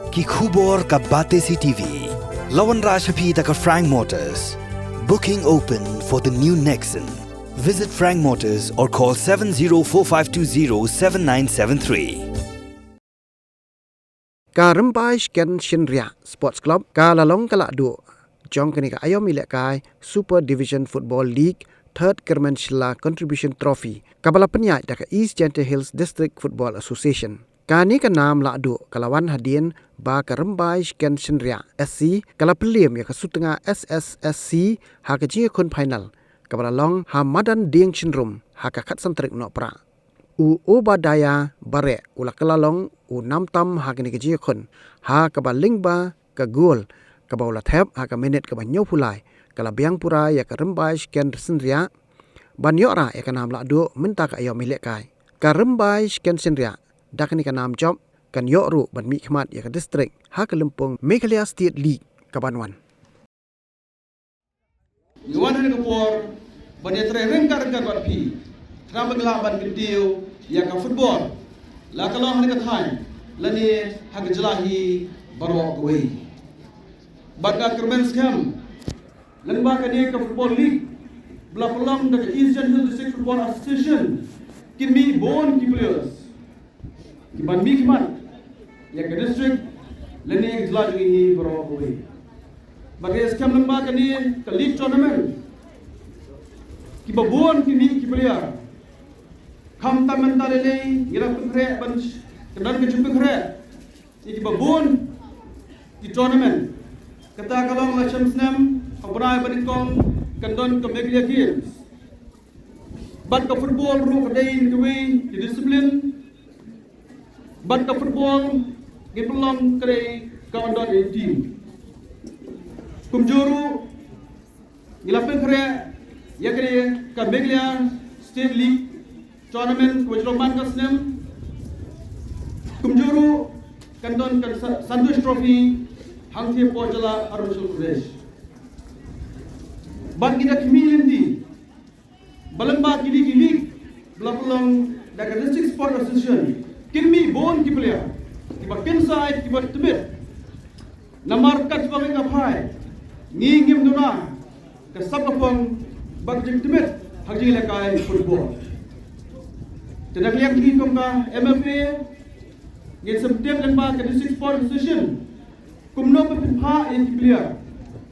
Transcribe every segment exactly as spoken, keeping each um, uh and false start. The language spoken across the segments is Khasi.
Ki khubor ka Batesi T V. La wanrah sha phi da ka Frank Motors. Booking open for the new Nexon. Visit Frank Motors or call seven zero four five two zero seven nine seven three. Ka Rymbai Shken Shynriah Sports Club ka la long ka lahduh jong kane ka aïom ïalehkai Super Division Football League Third Kyrmen Shylla Contribution Trophy, kaba la pynïaid da ka East Jaintia Hills District Football Association. Kane ka nam lahduh ka la wan hadien ba ka Rymbai Shken Shynriah S C ka la pynliem ïa ka Sutnga S S S C ha ka jingïakhun final, kaba la long ha madan Dieng Shynrum ha ka khatsan tarik Nohprah. U Obadiah Bareh u la kylla long u nam tam ha kane ka jingïakhun, ha kaba lyngba ka gol kaba u la thep ha ka minit kaba hynñiewphew lai, ka la biang pura ïa ka Rymbai Shken Shynriah ban ïoh rah ïa ka nam lahduh mynta ka aïom ïalehkai. Ka Rymbai Shken Shynriah da kane ka nam jop kan ïoh ruh ban mihkhmat ïa ka district ha ka lympung Meghalaya State League kaban wan. Ngi wan ha kane ka por ban ïatrei ryngkat ryngkat bad phi, khnang ba ngin lah ban kyntiew ïa ka football, la ka long ha kane ka thaiñ lane ha ka jylla hi baroh kawei. Bad ka kyrmen skhem lyngba kane ka football league ba la pynlong da ka East Jaintia Hills District Football Association, kin mih bun ki players kiban mihkhmat ïa ka district lane ka jylla jong ngi hi baroh kawei. Bad ka skhem lyngba kane ka league tournament, kiba bun ki mih ki player, khamtam mynta lei lei ngi la pynkhreh ban, ka don ka jingpynkhreh ïa kiba bun ki tournament. Kata ka long la shem snem ha u bnai ba nyngkong kan don ka Meghalaya Games. Bad ka football ruh ka dei kawei ka discipline. Bad ka football ngi pynlong ka dei ka ban don ïa team. Kumjuh ruh ngi la pynkhreh ïa ka dei ka Meghalaya State League tournament kaba ju long man ka snem. Kumjuh ruh kan don ka Sa-, Santosh Trophy hangtei hapoh jylla Arunachal Pradesh. Bad ngi da khmih lynti ba lyngba kine ki league ba la pynlong da ka District Sport Association, kin mih bun ki player kiba kynsai, kiba tbit. Namar katba ka phai, ngi ngim duna ka sap ka phong bad ka jingtbit ha ka jingïalehkai football. Te na ka liang jong ngi kum ka M F A, ngin sa tip lyngba ka District Sport Association kumno ban pynphah ïa ki player,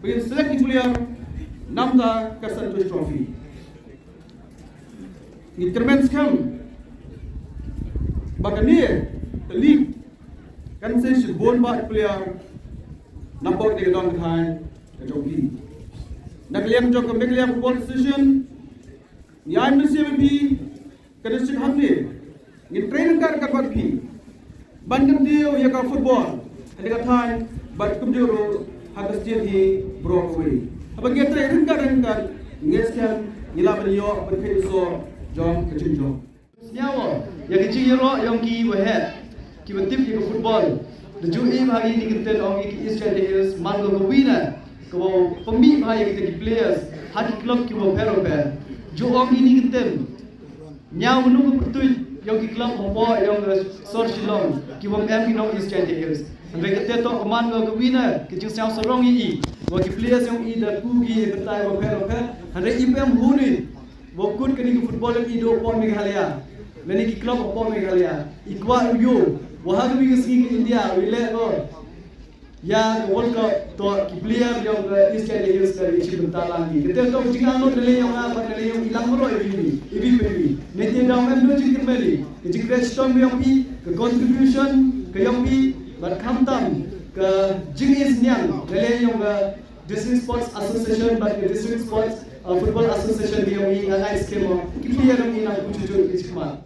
ban select ki player namar ka Santosh Trophy. Ngi kyrmen skhem ba kane ka league kan sa shibun bha ki player na pdeng ka dong ka thaiñ ka jong phi. Na ka liang jong ka Meghalaya Football Association, ngi ai mynsiem ïa phi, ka district hangne, ngin trei ryngkat ryngkat bad phi ban kyntiew ïa ka football ha ka thaiñ bad kumjuh ruh ha ka state hi baroh kawei. Haba ngi trei ryngkat ryngkat, ngi skhem ngi lah ban ïoh ban khein soh jong ka jingjop. Sngewbha ïa ka jingïaroh ïong ki waheh kiba tip ïa ka football. Da ju ïohi bha ïa kine ki kyntien, ong ïa ki East Jaintia Hills man ka ka winner kaba pynmih bha ïa kita ki players ha ki club kiba pher bapher. Ju ong ïa kine ki kyntien, ñiaw mano ka pyrtuit ïong ki club hapoh ïong ka sor Shillong kiba ym em ki nong East Jaintia Hills. Hynrei kata toh ka man ka ka winner, ka jingsngew sarong ïa i wa ki players ïong i da ku ki ïa ka tai bapher bapher. Hynrei i ym em huni wa kut kane ka football ïong i da hapoh Meghalaya lane ki club hapoh Meghalaya. I kwah u ïoh wa ha kawei ka sngi ka India u leh ko ïa ka World Cup, toh ki player ïong ka East Jaintia Hills ka ïa shim bynta lang ki. Kata toh ka jingangnud na lei ïong nga bad na lei ïong i lang baroh iwei iwei, iwei pa iwei. Nangta da ym em lut jingkyrmen, ka jingkyrmen shitom ïong i, ka contribution ka ïong i, bad khamtam ka jingisniang na lei ïong ka District Sports Association bad ka District Sports, uh, Football Association ka ïong i, nga ngeit skhem mo ki player ïong i nang kumjuh juh ki jingkhmat.